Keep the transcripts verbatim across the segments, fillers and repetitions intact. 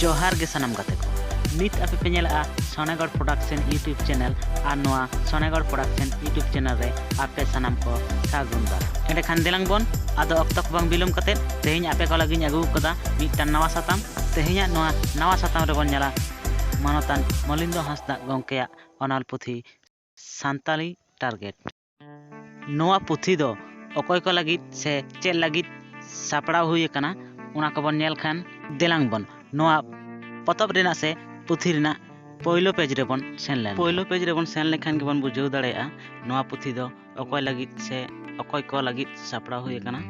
ᱡᱚᱦᱟᱨ ᱜᱮ ᱥᱟᱱᱟᱢ ᱜᱟᱛᱮ ᱠᱚ᱾ ᱱᱤᱛ ᱟᱯᱮ ᱯᱮ ᱧᱮᱞᱮᱜᱼᱟ ᱥᱚᱱᱮᱜᱚᱲ ᱯᱨᱚᱰᱟᱠᱥᱚᱱ YouTube ᱪᱮᱱᱮᱞ, ᱟᱨ ᱱᱚᱣᱟ ᱥᱚᱱᱮᱜᱚᱲ ᱯᱨᱚᱰᱟᱠᱥᱚᱱ YouTube ᱪᱮᱱᱮᱞ ᱨᱮ ᱟᱯᱮ ᱥᱟᱱᱟᱢ ᱠᱚ ᱥᱟᱹᱜᱩᱱ ᱫᱟᱨᱟᱢ᱾ ᱮᱸᱰᱮᱠᱷᱟᱱ ᱫᱮᱞᱟᱝ ᱵᱚᱱ, ᱟᱫᱚ ᱚᱠᱛᱚ ᱠᱚ ᱵᱟᱝ ᱵᱤᱞᱚᱢ ᱠᱟᱛᱮ, ᱛᱮᱦᱮᱧ ᱟᱯᱮ ᱠᱚ ᱞᱟᱹᱜᱤᱫ ᱤᱧ ᱟᱹᱜᱩ ᱟᱠᱟᱫᱟ ᱢᱤᱫᱴᱟᱝ ᱱᱟᱣᱟ ᱥᱟᱛᱟᱢ᱾ ᱛᱮᱦᱮᱧᱟᱜ ᱱᱚᱣᱟ ᱱᱟᱣᱟ ᱥᱟᱛᱟᱢ ᱨᱮᱵᱚᱱ ᱧᱮᱞᱟ ᱢᱟᱱᱚᱛᱟᱱ ᱢᱚᱞᱤᱱᱫᱚ ᱦᱟᱸᱥᱫᱟᱜ ᱜᱚᱢᱠᱮᱭᱟᱜ ᱚᱱᱚᱞ ᱯᱩᱛᱷᱤ ᱥᱟᱱᱛᱟᱲᱤ ᱴᱟᱨᱜᱮᱴ᱾ ᱱᱚᱣᱟ ᱯᱩᱛᱷᱤ ᱫᱚ ᱚᱠᱚᱭ ᱠᱚ ᱞᱟᱹᱜᱤᱫ ᱥᱮ ᱪᱮᱫ ᱞᱟᱹᱜᱤᱫ ᱥᱟᱯᱲᱟᱣ ᱦᱩᱭ ᱟᱠᱟᱱᱟ, ᱚᱱᱟ ᱠᱚᱵᱚᱱ ᱧᱮᱞ ᱠᱷᱟᱱ, ᱫᱮᱞᱟᱝ ᱵᱚᱱ ᱱᱚᱣᱟ ᱯᱚᱛᱚᱵ ᱨᱮᱱᱟᱜ ᱥᱮ ᱯᱩᱛᱷᱤ ᱨᱮᱱᱟᱜ ᱯᱳᱭᱞᱳ ᱯᱮᱡᱽ ᱨᱮᱵᱚᱱ ᱥᱮᱱ ᱞᱮᱱ᱾ ᱯᱳᱭᱞᱳ ᱯᱮᱡᱽ ᱨᱮᱵᱚᱱ ᱥᱮᱱ ᱞᱮᱠᱷᱟᱱ ᱜᱮᱵᱚᱱ ᱵᱩᱡᱷᱟᱹᱣ ᱫᱟᱲᱮᱭᱟᱜᱼᱟ ᱱᱚᱣᱟ ᱯᱩᱛᱷᱤ ᱫᱚ ᱚᱠᱚᱭ ᱞᱟᱹᱜᱤᱫ ᱥᱮ ᱚᱠᱚᱭ ᱠᱚ ᱞᱟᱹᱜᱤᱫ ᱥᱟᱯᱲᱟᱣ ᱦᱩᱭ ᱟᱠᱟᱱᱟ᱾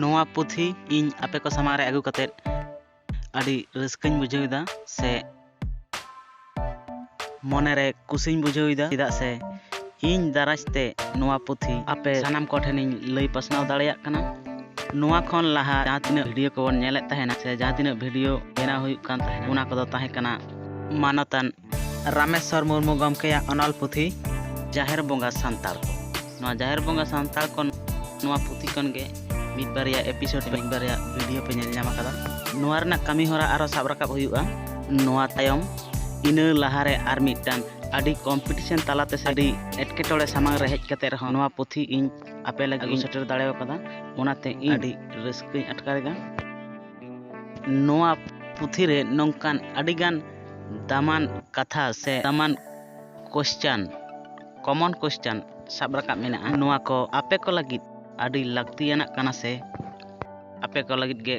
ᱱᱚᱣᱟ ᱯᱩᱛᱷᱤ ᱤᱧ ᱟᱯᱮ ᱠᱚ ᱥᱟᱢᱟᱝ ᱨᱮ ᱟᱹᱜᱩ ᱠᱟᱛᱮᱫ ᱟᱹᱰᱤ ᱨᱟᱹᱥᱠᱟᱹᱧ ᱵᱩᱡᱷᱟᱹᱣ ᱮᱫᱟ ᱥᱮ ᱢᱚᱱᱮᱨᱮ ᱠᱩᱥᱤᱧ ᱵᱩᱡᱷᱟᱹᱣ ᱮᱫᱟ, ᱪᱮᱫᱟᱜ ᱥᱮ ᱤᱧ ᱫᱟᱨᱟᱭ ᱛᱮ ᱱᱚᱣᱟ ᱯᱩᱛᱷᱤ ᱟᱯᱮ ᱥᱟᱱᱟᱢ ᱠᱚᱴᱷᱮᱱᱤᱧ ᱞᱟᱹᱭ ᱯᱟᱥᱱᱟᱣ ᱫᱟᱲᱮᱭᱟᱜ ᱠᱟᱱᱟ᱾ ᱱᱚᱣᱟ ᱠᱷᱚᱱ ᱞᱟᱦᱟ ᱡᱟᱦᱟᱸ ᱛᱤᱱᱟᱹᱜ ᱵᱷᱤᱰᱤᱭᱳ ᱠᱚᱵᱚᱱ ᱧᱮᱞᱮᱫ ᱛᱟᱦᱮᱱᱟ ᱥᱮ ᱡᱟᱦᱟᱸ ᱛᱤᱱᱟᱹᱜ ᱵᱷᱤᱰᱤᱭᱳ ᱵᱮᱱᱟᱣ ᱦᱩᱭᱩᱜ ᱠᱟᱱ ᱛᱟᱦᱮᱱᱟ, ᱚᱱᱟ ᱠᱚᱫᱚ ᱛᱟᱦᱮᱸ ᱠᱟᱱᱟ ᱢᱟᱱᱚᱛᱟᱱ ᱨᱟᱢᱮᱥᱣᱚᱨ ᱢᱩᱨᱢᱩ ᱜᱚᱢᱠᱮᱭᱟᱜ ᱚᱱᱚᱞ ᱯᱩᱛᱷᱤ ᱡᱟᱦᱮᱨ ᱵᱚᱸᱜᱟ ᱥᱟᱱᱛᱟᱲ ᱠᱚ᱾ ᱱᱚᱣᱟ ᱡᱟᱦᱮᱨ ᱵᱚᱸᱜᱟ ᱥᱟᱱᱛᱟᱲ ᱠᱚ ᱱᱚᱣᱟ ᱯᱩᱛᱷᱤ ᱠᱷᱚᱱ ᱜᱮ ᱢᱤᱫ ᱵᱟᱨᱭᱟ ᱮᱯᱤᱥᱳᱰ, ᱢᱤᱫ ᱵᱟᱨᱭᱟ ᱵᱷᱤᱰᱤᱭᱳ ᱯᱮ ᱧᱮᱞ ᱧᱟᱢ ᱟᱠᱟᱫᱟ᱾ ᱱᱚᱣᱟ ᱨᱮᱱᱟᱜ ᱠᱟᱹᱢᱤ ᱦᱚᱨᱟ ᱟᱨᱚ ᱥᱟᱵ ᱨᱟᱠᱟᱵ ᱦᱩᱭᱩᱜᱼᱟ᱾ ᱱᱚᱣᱟ ᱛᱟᱭᱚᱢ ᱤᱱᱟᱹ ᱞᱟᱦᱟᱨᱮ ᱟᱨ ᱢᱤᱫᱴᱟᱝ ᱟᱹᱰᱤ ᱠᱚᱢᱯᱤᱴᱤᱥᱮᱱ ᱛᱟᱞᱟᱛᱮ ᱥᱮ ᱟᱹᱰᱤ ᱮᱴᱠᱮᱴᱚᱬᱮ ᱥᱟᱢᱟᱝ ᱨᱮ ᱦᱮᱡ ᱠᱟᱛᱮ ᱨᱮᱦᱚᱸ ᱱᱚᱣᱟ ᱯᱩᱛᱷᱤ ᱤᱧ ᱟᱯᱮ ᱞᱟᱹᱜᱤᱫ ᱤᱧ ᱥᱮᱴᱮᱨ ᱫᱟᱲᱮ ᱟᱠᱟᱫᱟ, ᱚᱱᱟᱛᱮ ᱤᱧ ᱟᱹᱰᱤ ᱨᱟᱹᱥᱠᱟᱹᱧ ᱟᱴᱠᱟᱨ ᱮᱫᱟ᱾ ᱱᱚᱣᱟ ᱯᱩᱛᱷᱤ ᱨᱮ ᱱᱚᱝᱠᱟᱱ ᱟᱹᱰᱤᱜᱟᱱ ᱫᱟᱢᱟᱱ ᱠᱟᱛᱷᱟ ᱥᱮ ᱫᱟᱢᱟᱱ ᱠᱚᱥᱪᱟᱱ, ᱠᱚᱢᱚᱱ ᱠᱚᱥᱪᱟᱱ ᱥᱟᱵ ᱨᱟᱠᱟᱵ ᱢᱮᱱᱟᱜᱼᱟ᱾ ᱱᱚᱣᱟ ᱠᱚ ᱟᱯᱮ ᱠᱚ ᱞᱟᱹᱜᱤᱫ ᱟᱹᱰᱤ ᱞᱟᱹᱠᱛᱤᱭᱟᱱᱟᱜ ᱠᱟᱱᱟ ᱥᱮ ᱟᱯᱮ ᱠᱚ ᱞᱟᱹᱜᱤᱫ ᱜᱮ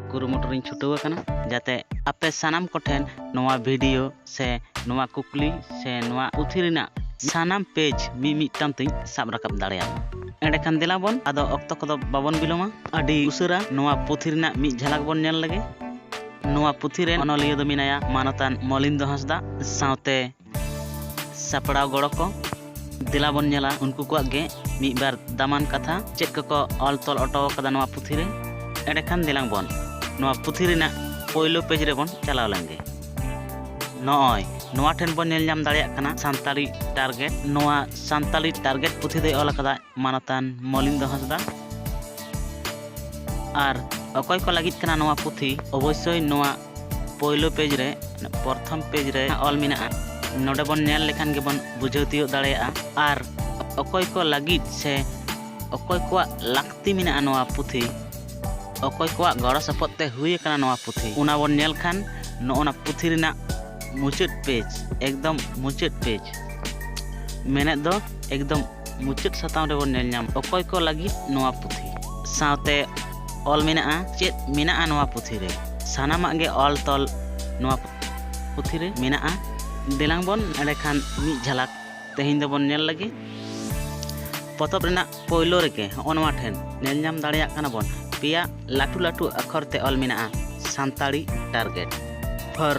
ᱠᱩᱨᱩᱢᱩᱴᱩ ᱨᱤᱧ ᱪᱷᱩᱴᱟᱹᱣ ᱟᱠᱟᱱᱟ, ᱡᱟᱛᱮ ᱟᱯᱮ ᱥᱟᱱᱟᱢ ᱠᱚᱴᱷᱮᱱ ᱱᱚᱣᱟ ᱵᱷᱤᱰᱤᱭᱳ ᱥᱮ ᱱᱚᱣᱟ ᱠᱩᱠᱞᱤ ᱥᱮ ᱱᱚᱣᱟ ᱯᱩᱛᱷᱤ ᱨᱮᱱᱟᱜ ᱥᱟᱱᱟᱢ ᱯᱮᱡᱽ ᱢᱤᱫ ᱢᱤᱫᱴᱟᱝ ᱛᱤᱧ ᱥᱟᱵ ᱨᱟᱠᱟᱵ ᱫᱟᱲᱮᱭᱟᱜ ᱢᱟ᱾ ᱮᱸᱰᱮᱠᱷᱟᱱ ᱫᱮᱞᱟ ᱵᱚᱱ, ᱟᱫᱚ ᱚᱠᱛᱚ ᱠᱚᱫᱚ ᱵᱟᱵᱚᱱ ᱵᱤᱞᱚᱢᱟ, ᱟᱹᱰᱤ ᱩᱥᱟᱹᱨᱟ ᱱᱚᱣᱟ ᱯᱩᱛᱷᱤ ᱨᱮᱱᱟᱜ ᱢᱤᱫ ᱡᱷᱟᱞᱟᱠ ᱵᱚᱱ ᱧᱮᱞ ᱞᱮᱜᱮ᱾ ᱱᱚᱣᱟ ᱯᱩᱛᱷᱤ ᱨᱮᱱ ᱚᱱᱚᱞᱤᱭᱟᱹ ᱫᱚ ᱢᱮᱱᱟᱭᱟ ᱢᱟᱱᱚᱛᱟᱱ ᱢᱚᱞᱤᱱᱫᱚ ᱦᱟᱸᱥᱫᱟ ᱥᱟᱶᱛᱮ ᱥᱟᱯᱲᱟᱣ ᱜᱚᱲᱚ ᱠᱚ᱾ ᱫᱮᱞᱟ ᱵᱚᱱ ᱧᱮᱞᱟ ᱩᱱᱠᱩ ᱠᱚᱣᱟᱜ ᱜᱮ ᱢᱤᱫ ᱵᱟᱨ ᱫᱟᱢᱟᱱ ᱠᱟᱛᱷᱟ, ᱪᱮᱫ ᱠᱚᱠᱚ ᱚᱞ ᱛᱚᱞ ᱚᱴᱚ ᱟᱠᱟᱫᱟ ᱱᱚᱣᱟ ᱯᱩᱛᱷᱤ ᱨᱮ᱾ ᱮᱸᱰᱮᱠᱷᱟᱱ ᱫᱮᱞᱟᱝ ᱵᱚᱱ ᱱᱚᱣᱟ ᱯᱩᱛᱷᱤ ᱨᱮᱱᱟᱜ ᱯᱳᱭᱞᱳ ᱯᱮᱡᱽ ᱨᱮᱵᱚᱱ ᱪᱟᱞᱟᱣ ᱞᱮᱱ ᱜᱮ᱾ ᱱᱚᱜᱼᱚᱭ ᱱᱚᱣᱟ ᱴᱷᱮᱱ ᱵᱚᱱ ᱧᱮᱞ ᱧᱟᱢ ᱫᱟᱲᱮᱭᱟᱜ ᱠᱟᱱᱟ ᱥᱟᱱᱛᱟᱲᱤ ᱴᱟᱨᱜᱮᱴ᱾ ᱱᱚᱣᱟ ᱥᱟᱱᱛᱟᱲᱤ ᱴᱟᱨᱜᱮᱴ ᱯᱩᱛᱷᱤ ᱫᱚᱭ ᱚᱞ ᱟᱠᱟᱫᱟ ᱢᱟᱱᱚᱛᱟᱱ ᱢᱚᱞᱤᱱᱫᱚ ᱦᱟᱸᱥᱫᱟ᱾ ᱟᱨ ᱚᱠᱚᱭ ᱠᱚ ᱞᱟᱹᱜᱤᱫ ᱠᱟᱱᱟ ᱱᱚᱣᱟ ᱯᱩᱛᱷᱤ? ᱚᱵᱚᱥᱥᱳᱭ ᱱᱚᱣᱟ ᱯᱳᱭᱞᱳ ᱯᱮᱡᱽ ᱨᱮ, ᱯᱨᱚᱛᱷᱚᱢ ᱯᱮᱡᱽ ᱨᱮ ᱚᱞ ᱢᱮᱱᱟᱜᱼᱟ᱾ ᱱᱚᱰᱮ ᱵᱚᱱ ᱧᱮᱞ ᱞᱮᱠᱷᱟᱱ ᱜᱮᱵᱚᱱ ᱵᱩᱡᱷᱟᱹᱣ ᱛᱤᱭᱳᱜ ᱫᱟᱲᱮᱭᱟᱜᱼᱟ᱾ ᱟᱨ ᱚᱠᱚᱭ ᱠᱚ ᱞᱟᱹᱜᱤᱫ ᱥᱮ ᱚᱠᱚᱭ ᱠᱚᱣᱟᱜ ᱞᱟᱹᱠᱛᱤ ᱢᱮᱱᱟᱜᱼᱟ ᱱᱚᱣᱟ ᱯᱩᱛᱷᱤ, ᱚᱠᱚᱭ ᱠᱚᱣᱟᱜ ᱜᱚᱲᱚ ᱥᱚᱯᱚᱦᱚᱫ ᱛᱮ ᱦᱩᱭ ᱟᱠᱟᱱᱟ ᱱᱚᱣᱟ ᱯᱩᱛᱷᱤ, ᱚᱱᱟ ᱵᱚᱱ ᱧᱮᱞ ᱠᱷᱟᱱ ᱱᱚᱜᱼᱚ ᱱᱟ ᱯᱩᱛᱷᱤ ᱨᱮᱱᱟᱜ ᱢᱩᱪᱟᱹᱫ ᱯᱮᱡᱽ, ᱮᱠᱫᱚᱢ ᱢᱩᱪᱟᱹᱫ ᱯᱮᱡᱽ ᱢᱮᱱᱮᱫ ᱫᱚ ᱮᱠᱫᱚᱢ ᱢᱩᱪᱟᱹᱫ ᱥᱟᱛᱟᱢ ᱨᱮᱵᱚᱱ ᱧᱮᱞ ᱧᱟᱢ ᱚᱠᱚᱭ ᱠᱚ ᱞᱟᱹᱜᱤᱫ ᱱᱚᱣᱟ ᱯᱩᱛᱷᱤ᱾ ᱥᱟᱶᱛᱮ ᱚᱞ ᱢᱮᱱᱟᱜᱼᱟ ᱪᱮᱫ ᱢᱮᱱᱟᱜᱼᱟ ᱱᱚᱣᱟ ᱯᱩᱛᱷᱤ ᱨᱮ, ᱥᱟᱱᱟᱢᱟᱜ ᱜᱮ ᱚᱞ ᱛᱚᱞ ᱱᱚᱣᱟ ᱯᱩᱛᱷᱤ ᱨᱮ ᱢᱮᱱᱟᱜᱼᱟ᱾ ᱫᱮᱞᱟᱝ ᱵᱚᱱ ᱮᱸᱰᱮᱠᱷᱟᱱ ᱢᱤᱫ ᱡᱷᱟᱞᱟᱠ ᱛᱮᱦᱮᱧ ᱫᱚᱵᱚᱱ ᱧᱮᱞ ᱞᱟᱹᱜᱤᱫ᱾ ᱯᱚᱛᱚᱵ ᱨᱮᱱᱟᱜ ᱯᱳᱭᱞᱳ ᱨᱮᱜᱮ ᱦᱚᱸᱜᱼᱚ ᱱᱚᱣᱟ ᱴᱷᱮᱱ ᱧᱮᱞ ᱧᱟᱢ ᱫᱟᱲᱮᱭᱟᱜ ᱠᱟᱱᱟ ᱵᱚᱱ, ᱯᱮᱭᱟ ᱞᱟᱹᱴᱩ ᱞᱟᱹᱴᱩ ᱟᱠᱷᱚᱨ ᱛᱮ ᱚᱞ ᱢᱮᱱᱟᱜᱼᱟ, Santali target for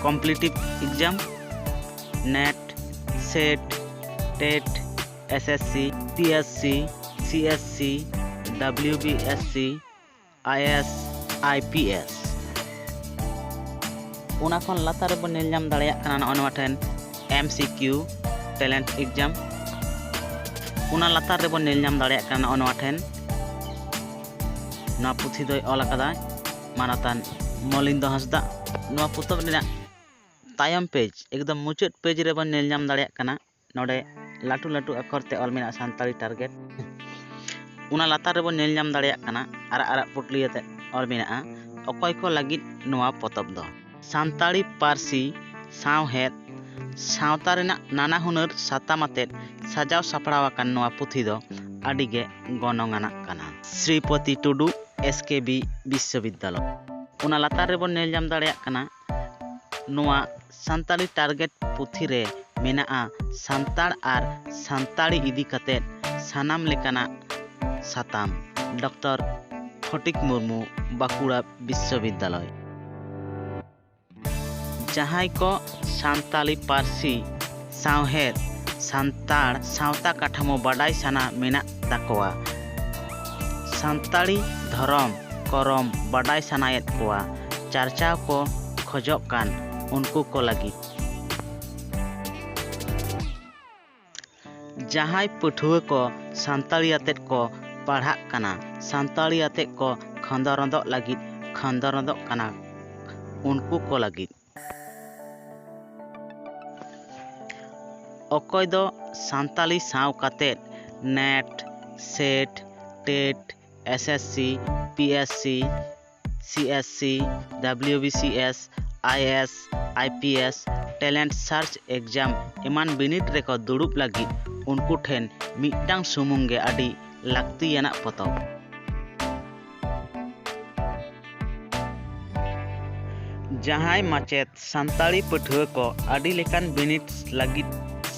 competitive exam, NET, SET, TET, SSC, PSC, CSC, WBSC, IAS, IPS᱾ ᱚᱱᱟ ᱠᱷᱚᱱ ᱞᱟᱛᱟᱨ ᱨᱮᱵᱚᱱ ᱧᱮᱞ ᱧᱟᱢ ᱫᱟᱲᱮᱭᱟᱜ ᱠᱟᱱᱟ ᱱᱚᱜᱼᱚ ᱱᱚᱣᱟ ᱴᱷᱮᱱ MCQ talent exam᱾ ᱚᱱᱟ ᱞᱟᱛᱟᱨ ᱨᱮᱵᱚᱱ ᱧᱮᱞ ᱧᱟᱢ ᱫᱟᱲᱮᱭᱟᱜ ᱠᱟᱱᱟ ᱱᱚᱜᱼᱚ ᱱᱚᱣᱟ ᱴᱷᱮᱱ ᱱᱚᱣᱟ ᱯᱩᱛᱷᱤ ᱫᱚᱭ ᱚᱞ ᱟᱠᱟᱫᱟ ᱢᱟᱱᱚᱛᱟᱱ ᱢᱚᱞᱤᱱᱫᱚ ᱦᱟᱸᱥᱫᱟ᱾ ᱱᱚᱣᱟ ᱯᱚᱛᱚᱵ ᱨᱮᱱᱟᱜ ᱛᱟᱭᱚᱢ ᱯᱮᱡᱽ, ᱮᱠᱫᱚᱢ ᱢᱩᱪᱟᱹᱫ ᱯᱮᱡᱽ ᱨᱮᱵᱚᱱ ᱧᱮᱞ ᱧᱟᱢ ᱫᱟᱲᱮᱭᱟᱜ ᱠᱟᱱᱟ ᱱᱚᱰᱮ ᱞᱟᱹᱴᱩ ᱞᱟᱹᱴᱩ ᱟᱠᱷᱚᱨ ᱛᱮ ᱚᱞ ᱢᱮᱱᱟᱜᱼᱟ ᱥᱟᱱᱛᱟᱲᱤ target᱾ ᱚᱱᱟ ᱞᱟᱛᱟᱨ ᱨᱮᱵᱚᱱ ᱧᱮᱞ ᱧᱟᱢ ᱫᱟᱲᱮᱭᱟᱜ ᱠᱟᱱᱟ ᱟᱨᱟᱜ ᱟᱨᱟᱜ ᱯᱩᱴᱞᱤ ᱟᱛᱮ ᱚᱞ ᱢᱮᱱᱟᱜᱼᱟ ᱚᱠᱚᱭ ᱠᱚ ᱞᱟᱹᱜᱤᱫ ᱱᱚᱣᱟ ᱯᱚᱛᱚᱵ ᱫᱚ᱾ ᱥᱟᱱᱛᱟᱲᱤ ᱯᱟᱹᱨᱥᱤ, ᱥᱟᱶᱦᱮᱫ, ᱥᱟᱶᱛᱟ ᱨᱮᱱᱟᱜ ᱱᱟᱱᱟ ᱦᱩᱱᱟᱹᱨ ᱥᱟᱛᱟᱢ ᱟᱛᱮ ᱥᱟᱡᱟᱣ ᱥᱟᱯᱲᱟᱣ ᱟᱠᱟᱱ ᱱᱚᱣᱟ ᱯᱩᱛᱷᱤ ᱫᱚ ᱟᱹᱰᱤ ᱜᱮ ᱜᱚᱱᱚᱝ ᱟᱱᱟᱜ ᱠᱟᱱᱟ᱾ ᱥᱨᱤᱯᱚᱛᱤ ᱴᱩᱰᱩ, SKB ᱵᱤᱥᱥᱚᱵᱤᱫᱽᱫᱟᱞᱚᱭ᱾ ᱚᱱᱟ ᱞᱟᱛᱟᱨ ᱨᱮᱵᱚᱱ ᱧᱮᱞ ᱧᱟᱢ ᱫᱟᱲᱮᱭᱟᱜ ᱠᱟᱱᱟ ᱱᱚᱣᱟ ᱥᱟᱱᱛᱟᱲᱤ target ᱯᱩᱛᱷᱤ ᱨᱮ ᱢᱮᱱᱟᱜᱼᱟ ᱥᱟᱱᱛᱟᱲ ᱟᱨ ᱥᱟᱱᱛᱟᱲᱤ ᱤᱫᱤ ᱠᱟᱛᱮ ᱥᱟᱱᱟᱢ ᱞᱮᱠᱟᱱᱟᱜ ᱥᱟᱛᱟᱢ᱾ ᱰᱚᱠᱴᱚᱨ ᱯᱷᱚᱴᱤᱠ ᱢᱩᱨᱢᱩ, ᱵᱟᱸᱠᱩᱲᱟ ᱵᱤᱥᱥᱚᱵᱤᱫᱽᱫᱟᱞᱚᱭ᱾ ᱡᱟᱦᱟᱸᱭ ᱠᱚ ᱥᱟᱱᱛᱟᱲᱤ ᱯᱟᱹᱨᱥᱤ, ᱥᱟᱶᱦᱮᱫ, ᱥᱟᱱᱛᱟᱲ ᱥᱟᱶᱛᱟ ᱠᱟᱴᱷᱟᱢᱳ ᱵᱟᱰᱟᱭ ᱥᱟᱱᱟ ᱢᱮᱱᱟᱜ ᱛᱟᱠᱚᱣᱟ, ᱥᱟᱱᱛᱟᱲᱤ ᱫᱷᱚᱨᱚᱢ ᱠᱚᱨᱚᱢ ᱵᱟᱰᱟᱭ ᱥᱟᱱᱟᱭᱮᱫ ᱠᱚᱣᱟ, ᱪᱟᱨᱪᱟᱣ ᱠᱚ ᱠᱷᱚᱡᱚᱜ ᱠᱟᱱ ᱩᱱᱠᱩ ᱠᱚ ᱞᱟᱹᱜᱤᱫ᱾ ᱡᱟᱦᱟᱸᱭ ᱯᱟᱹᱴᱷᱩᱣᱟᱹ ᱠᱚ ᱥᱟᱱᱛᱟᱲᱤ ᱟᱛᱮᱫ ᱠᱚ ᱯᱟᱲᱦᱟᱜ ᱠᱟᱱᱟ, ᱥᱟᱱᱛᱟᱲᱤ ᱟᱛᱮᱫ ᱠᱚ ᱠᱷᱚᱸᱫᱽᱨᱚᱸᱫᱚᱜ ᱞᱟᱹᱜᱤᱫ ᱠᱷᱚᱸᱫᱽᱨᱚᱸᱫᱚᱜ ᱠᱟᱱᱟ, ᱩᱱᱠᱩ ᱠᱚ ᱞᱟᱹᱜᱤᱫ᱾ ᱚᱠᱚᱭ ᱫᱚ ᱥᱟᱱᱛᱟᱲᱤ ᱥᱟᱶ ᱠᱟᱛᱮᱫ NET, SET, TET, SSC, PSC, CSC, WBCS, IAS, IPS, talent search exam ᱮᱢᱟᱱ ᱵᱤᱱᱤᱰ ᱨᱮᱠᱚ ᱫᱩᱲᱩᱵ ᱞᱟᱹᱜᱤᱫ ᱩᱱᱠᱩ ᱴᱷᱮᱱ ᱢᱤᱫᱴᱟᱝ ᱥᱩᱢᱩᱝ ᱜᱮ ᱟᱹᱰᱤ ᱞᱟᱹᱠᱛᱤᱭᱟᱱᱟᱜ ᱯᱚᱛᱚᱵ᱾ ᱡᱟᱦᱟᱸᱭ ᱢᱟᱪᱮᱫ ᱥᱟᱱᱛᱟᱲᱤ ᱯᱟᱹᱴᱷᱩᱣᱟᱹ ᱠᱚ ᱟᱹᱰᱤ ᱞᱮᱠᱟᱱ ᱵᱤᱱᱤᱰ ᱞᱟᱹᱜᱤᱫ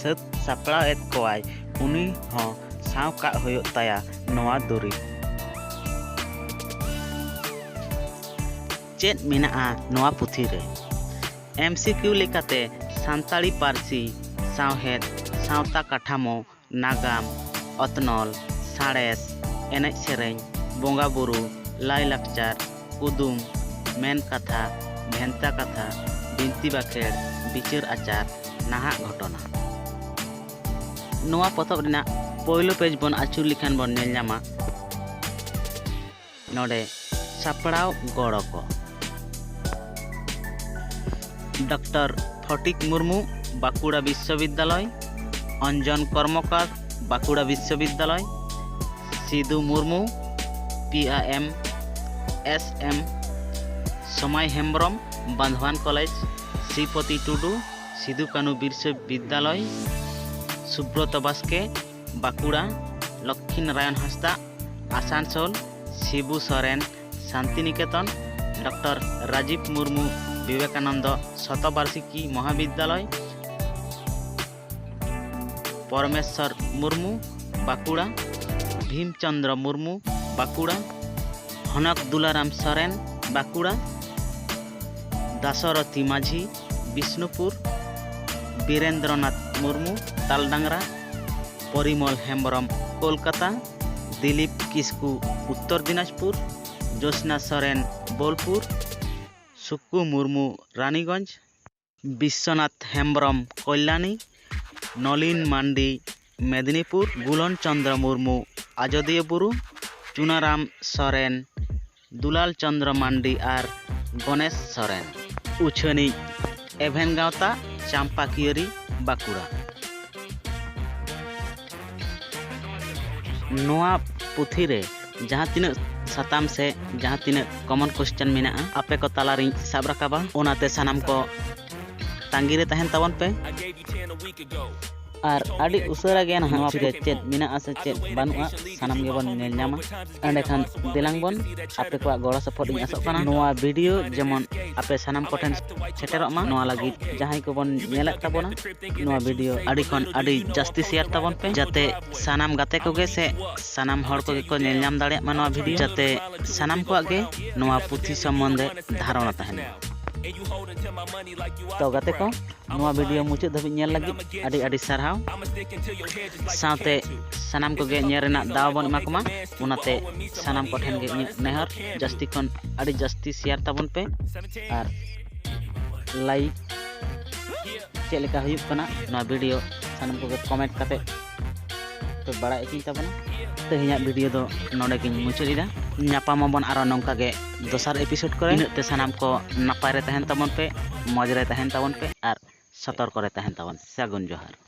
ᱥᱟᱹᱛ ᱥᱟᱯᱲᱟᱣ ᱮᱫ ᱠᱚᱣᱟᱭ, ᱩᱱᱤ ᱦᱚᱸ ᱥᱟᱶ ᱠᱟᱜ ᱦᱩᱭᱩᱜ ᱛᱟᱭᱟ ᱱᱚᱣᱟ ᱫᱩᱨᱤᱵᱽ᱾ ᱪᱮᱫ ᱢᱮᱱᱟᱜᱼᱟ ᱱᱚᱣᱟ ᱯᱩᱛᱷᱤ ᱨᱮ? MCQ ᱞᱮᱠᱟᱛᱮ ᱥᱟᱱᱛᱟᱲᱤ ᱯᱟᱹᱨᱥᱤ, ᱥᱟᱶᱦᱮᱫ, ᱥᱟᱶᱛᱟ ᱠᱟᱴᱷᱟᱢᱳ, ᱱᱟᱜᱟᱢ, ᱚᱛᱱᱚᱞ, ᱥᱟᱬᱮᱥ, ᱮᱱᱮᱡ ᱥᱮᱨᱮᱧ, ᱵᱚᱸᱜᱟ ᱵᱩᱨᱩ, ᱞᱟᱭᱼᱞᱟᱠᱪᱟᱨ, ᱠᱩᱫᱩᱢ, ᱢᱮᱱ ᱠᱟᱛᱷᱟ, ᱵᱷᱮᱱᱛᱟ ᱠᱟᱛᱷᱟ, ᱵᱤᱱᱛᱤ ᱵᱟᱠᱷᱮᱲ, ᱵᱤᱪᱟᱹᱨ ᱟᱪᱟᱨ, ᱱᱟᱦᱟᱜ ᱜᱷᱚᱴᱚᱱᱟ᱾ ᱱᱚᱣᱟ ᱯᱚᱛᱚᱵ ᱨᱮᱱᱟᱜ ᱯᱳᱭᱞᱳ ᱯᱮᱡᱽ ᱵᱚᱱ ᱟᱹᱪᱩᱨ ᱞᱮᱠᱷᱟᱱ ᱵᱚᱱ ᱧᱮᱞ ᱧᱟᱢᱟ, ᱱᱚᱰᱮ ᱥᱟᱯᱲᱟᱣ ᱜᱚᱲᱚ ᱠᱚ: ᱰᱚᱠᱴᱚᱨ ᱯᱷᱚᱴᱤᱠ ᱢᱩᱨᱢᱩ, ᱵᱟᱸᱠᱩᱲᱟ ᱵᱤᱥᱥᱚᱵᱤᱫᱽᱫᱟᱞᱚᱭ, ᱚᱧᱡᱚᱱ ᱠᱚᱨᱢᱚᱠᱟᱨ, ᱵᱟᱸᱠᱩᱲᱟ ᱵᱤᱥᱥᱚᱵᱤᱫᱽᱫᱟᱞᱚᱭ, Sidu Murmu, PAM, SM, Samay Hembram, Bandhwan college, Sripati Tudu, Sidu Kanhu Birsa ᱵᱤᱫᱽᱫᱟᱞᱚᱭ, ᱥᱩᱵᱨᱚᱛᱚ ᱵᱟᱥᱠᱮ, ᱵᱟᱸᱠᱩᱲᱟ, ᱞᱚᱠᱠᱷᱤ ᱱᱟᱨᱟᱭᱚᱱ ᱦᱟᱸᱥᱫᱟᱜ, ᱟᱥᱟᱱᱥᱳᱞ, ᱥᱤᱵᱩ ᱥᱚᱨᱮᱱ, ᱥᱟᱱᱛᱤᱱᱤᱠᱮᱛᱚᱱ, ᱰᱚᱠᱴᱚᱨ ᱨᱟᱡᱤᱵ ᱢᱩᱨᱢᱩ, ᱵᱤᱵᱮᱠᱟᱱᱚᱱᱫᱚ ᱥᱚᱛᱚᱵᱟᱨᱥᱤᱠᱤ ᱢᱚᱦᱟᱵᱤᱫᱽᱫᱟᱞᱚᱭ, ᱯᱚᱨᱢᱮᱥᱥᱚᱨ ᱢᱩᱨᱢᱩ, ᱵᱟᱸᱠᱩᱲᱟ, ᱵᱷᱤᱢᱪᱚᱸᱫᱽᱨᱚ ᱢᱩᱨᱢᱩ, ᱵᱟᱸᱠᱩᱲᱟ, ᱦᱚᱱᱚᱠ ᱫᱩᱞᱟᱨᱟᱢ ᱥᱚᱨᱮᱱ, ᱵᱟᱸᱠᱩᱲᱟ, ᱫᱟᱥᱚᱨᱚᱛᱷᱤ ᱢᱟᱹᱡᱷᱤ, ᱵᱤᱥᱱᱩᱯᱩᱨ, ᱵᱤᱨᱮᱱᱫᱨᱚᱱᱟᱛᱷ ᱢᱩᱨᱢᱩ, ᱛᱟᱞᱰᱟᱝᱨᱟ, ᱯᱚᱨᱤᱢᱚᱞ ᱦᱮᱢᱵᱨᱚᱢ, ᱠᱳᱞᱠᱟᱛᱟ, ᱫᱤᱞᱤᱯ ᱠᱤᱥᱠᱩ, ᱩᱛᱛᱚᱨ ᱫᱤᱱᱟᱡᱽᱯᱩᱨ, ᱡᱳᱥᱱᱟ ᱥᱚᱨᱮᱱ, ᱵᱳᱞᱯᱩᱨ, ᱥᱩᱠᱠᱩ ᱢᱩᱨᱢᱩ, ᱨᱟᱱᱤᱜᱚᱸᱡᱽ, ᱵᱤᱥᱥᱚᱱᱟᱛᱷ ᱦᱮᱢᱵᱨᱚᱢ, ᱠᱚᱞᱭᱟᱱᱤ, ᱱᱚᱞᱤᱱ ᱢᱟᱱᱰᱤ, ᱢᱮᱫᱽᱱᱤᱯᱩᱨ, ᱜᱩᱞᱚᱱ ᱪᱚᱸᱫᱽᱨᱚ ᱢᱩᱨᱢᱩ, ᱟᱡᱚᱫᱤᱭᱟᱹ ᱵᱩᱨᱩ, ᱪᱩᱱᱟᱨᱟᱢ ᱥᱚᱨᱮᱱ, ᱫᱩᱞᱟᱞ ᱪᱚᱸᱫᱽᱨᱚ ᱢᱟᱱᱰᱤ ᱟᱨ ᱜᱚᱱᱮᱥ ᱥᱚᱨᱮᱱ᱾ ᱩᱪᱷᱟᱹᱱᱤᱡ ᱮᱵᱷᱮᱱ ᱜᱟᱶᱛᱟ, ᱪᱟᱢᱯᱟᱠᱤᱭᱟᱹᱨᱤ, ᱵᱟᱸᱠᱩᱲᱟ᱾ ᱱᱚᱣᱟ ᱯᱩᱛᱷᱤ ᱨᱮ ᱡᱟᱦᱟᱸ ᱛᱤᱱᱟᱹᱜ ᱥᱟᱛᱟᱢ ᱥᱮ ᱡᱟᱦᱟᱸ ᱛᱤᱱᱟᱹᱜ common question ᱢᱮᱱᱟᱜᱼᱟ, ᱟᱯᱮ ᱠᱚ ᱛᱟᱞᱟᱨᱤᱧ ᱥᱟᱵ ᱨᱟᱠᱟᱵᱟ, ᱚᱱᱟᱛᱮ ᱥᱟᱱᱟᱢ ᱠᱚ ᱛᱟᱺᱜᱤ ᱨᱮ ᱛᱟᱦᱮᱱ ᱛᱟᱵᱚᱱ ᱯᱮ᱾ ᱟᱨ ᱟᱹᱰᱤ ᱩᱥᱟᱹᱨᱟ ᱜᱮ ᱱᱟᱦᱟᱜ ᱱᱚᱣᱟ ᱯᱩᱛᱷᱤ ᱨᱮ ᱪᱮᱫ ᱢᱮᱱᱟᱜᱼᱟ ᱥᱮ ᱪᱮᱫ ᱵᱟᱹᱱᱩᱜᱼᱟ, ᱥᱟᱱᱟᱢ ᱜᱮᱵᱚᱱ ᱧᱮᱞ ᱧᱟᱢᱟ᱾ ᱮᱸᱰᱮᱠᱷᱟᱱ ᱫᱮᱞᱟᱝ ᱵᱚᱱ, ᱟᱯᱮ ᱠᱚᱣᱟᱜ ᱜᱚᱲᱚ ᱥᱚᱯᱚᱦᱚᱫ ᱤᱧ ᱟᱥᱚᱜ ᱠᱟᱱᱟ᱾ ᱱᱚᱣᱟ video ᱡᱮᱢᱚᱱ ᱟᱯᱮ ᱥᱟᱱᱟᱢ ᱠᱚᱴᱷᱮᱱ ᱥᱮᱴᱮᱨᱚᱜ ᱢᱟ, ᱱᱚᱣᱟ ᱞᱟᱹᱜᱤᱫ ᱡᱟᱦᱟᱸᱭ ᱠᱚᱵᱚᱱ ᱧᱮᱞᱮᱫ ᱛᱟᱵᱚᱱᱟ, ᱱᱚᱣᱟ video ᱟᱹᱰᱤ ᱠᱷᱚᱱ ᱟᱹᱰᱤ ᱡᱟᱹᱥᱛᱤ share ᱛᱟᱵᱚᱱ ᱯᱮ, ᱡᱟᱛᱮ ᱥᱟᱱᱟᱢ ᱜᱟᱛᱮ ᱠᱚᱜᱮ ᱥᱮ ᱥᱟᱱᱟᱢ ᱦᱚᱲ ᱠᱚᱜᱮ ᱠᱚ ᱧᱮᱞ ᱧᱟᱢ ᱫᱟᱲᱮᱭᱟᱜ ᱢᱟ ᱱᱚᱣᱟ video, ᱡᱟᱛᱮ ᱥᱟᱱᱟᱢ ᱠᱚᱣᱟᱜ ᱜᱮ ᱱᱚᱣᱟ ᱯᱩᱛᱷᱤ ᱥᱚᱢᱵᱚᱱᱫᱷᱮ ᱫᱷᱟᱨᱚᱱᱟ ᱛᱟᱦᱮᱱ ᱢᱟ᱾ ᱛᱚ ᱜᱟᱛᱮ ᱠᱚ, ᱱᱚᱣᱟ video ᱢᱩᱪᱟᱹᱫ ᱫᱷᱟᱹᱵᱤᱡ ᱧᱮᱞ ᱞᱟᱹᱜᱤᱫ ᱟᱹᱰᱤ ᱟᱹᱰᱤ ᱥᱟᱨᱦᱟᱣ᱾ ᱥᱟᱶᱛᱮ ᱥᱟᱱᱟᱢ ᱠᱚᱜᱮ ᱧᱮᱞ ᱨᱮᱱᱟᱜ ᱫᱟᱣ ᱵᱚᱱ ᱮᱢᱟ ᱠᱚᱢᱟ, ᱚᱱᱟᱛᱮ ᱥᱟᱱᱟᱢ ᱠᱚᱴᱷᱮᱱ ᱜᱮ ᱤᱧᱟᱹᱜ ᱱᱮᱦᱚᱨ, ᱡᱟᱹᱥᱛᱤ ᱠᱷᱚᱱ ᱟᱹᱰᱤ ᱡᱟᱹᱥᱛᱤ share ᱛᱟᱵᱚᱱ ᱯᱮ ᱟᱨ like ᱪᱮᱫ ᱞᱮᱠᱟ ᱦᱩᱭᱩᱜ ᱠᱟᱱᱟ ᱱᱚᱣᱟ video, ᱥᱟᱱᱟᱢ ᱠᱚᱜᱮ comment ᱠᱟᱛᱮ ᱯᱮ ᱵᱟᱲᱟᱭ ᱦᱚᱪᱚᱧ ᱛᱟᱵᱚᱱᱟ᱾ ᱛᱮᱦᱮᱧᱟᱜ video ᱫᱚ ᱱᱚᱰᱮ ᱜᱤᱧ ᱢᱩᱪᱟᱹᱫ ᱮᱫᱟ᱾ ᱧᱟᱯᱟᱢ ᱟᱵᱚᱱ ᱟᱨᱚ ᱱᱚᱝᱠᱟ ᱜᱮ ᱫᱚᱥᱟᱨ episode ᱠᱚᱨᱮ᱾ ᱤᱱᱟᱹᱜ ᱛᱮ ᱥᱟᱱᱟᱢ ᱠᱚ ᱱᱟᱯᱟᱭ ᱨᱮ ᱛᱟᱦᱮᱱ ᱛᱟᱵᱚᱱ ᱯᱮ, ᱢᱚᱡᱽ ᱨᱮ ᱛᱟᱦᱮᱱ ᱛᱟᱵᱚᱱ ᱯᱮ ᱟᱨ ᱥᱚᱛᱚᱨᱠᱚ ᱨᱮ ᱛᱟᱦᱮᱱ ᱛᱟᱵᱚᱱ᱾ ᱥᱟᱹᱜᱩᱱ ᱡᱚᱦᱟᱨ᱾